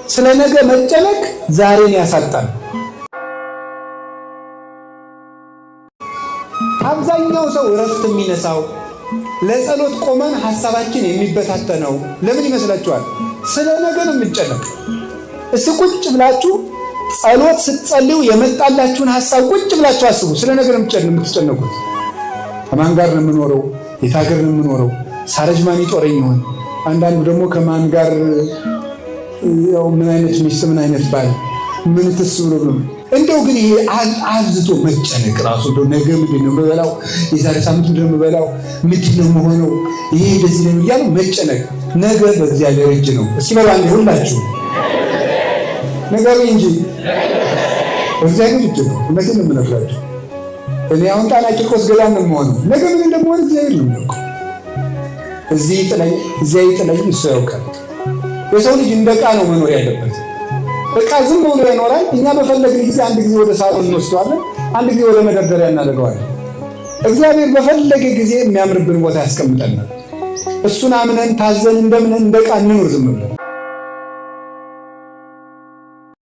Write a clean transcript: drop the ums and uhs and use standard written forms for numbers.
ስለ ነገ መጨነቅ ዛሬን ያሳጣል። አብዛኛው ሰው እረፍት የሚነሳው፣ ለጸሎት ቆመን ሐሳባችን የሚበታተነው ለምን ይመስላችኋል? ስለ ነገ ነው የምንጨነቅ። እስቲ ቁጭ ብላችሁ ጸሎት ስትጸልዩ የመጣላችሁን ሐሳብ ቁጭ ብላችሁ አስቡ። ስለ ነገ ነው የምትጨነቁት። ከማን ጋር ነው የምኖረው? የት ሀገር ነው የምኖረው? ሳረጅ ማን ይጦረኝ ይሆን? አንዳንዱ ደግሞ ከማን ጋር፣ ያው ምን አይነት ሚስት፣ ምን አይነት ባል፣ ምን ትስ ብሎ ነው። እንደው ግን ይሄ አብዝቶ መጨነቅ ራሱ፣ እንደው ነገ ምንድን ነው የምበላው? የዛሬ ሳምንት ምንድን ነው የምበላው? ምንድን ነው የምሆነው? ይሄ እንደዚህ ነው እያሉ መጨነቅ። ነገ በእግዚአብሔር እጅ ነው። እስኪ በሉ አንዴ ሁላችሁ፣ ነገሩ እንጂ በእግዚአብሔር እጅ ነው። እውነቴን ነው የምነግራችሁ። እኔ አሁን ጣና ቂርቆስ ገዳም ነው የምሆነው። ነገ ምን እንደምሆን እግዚአብሔር ነው የሚያውቀው። እዚህ ይጥለኝ እዚያ ይጥለኝ እሱ ያውቃል። የሰው ልጅ እንደ ዕቃ ነው መኖር ያለበት። ዕቃ ዝም ብሎ ይኖራል። እኛ በፈለግን ጊዜ አንድ ጊዜ ወደ ሳሎን እንወስደዋለን፣ አንድ ጊዜ ወደ መደርደሪያ እናደርገዋለን። እግዚአብሔር በፈለገ ጊዜ የሚያምርብን ቦታ ያስቀምጠናል። እሱን አምነን ታዘን እንደምን እንደ ዕቃ እንኑር ዝም ብለን።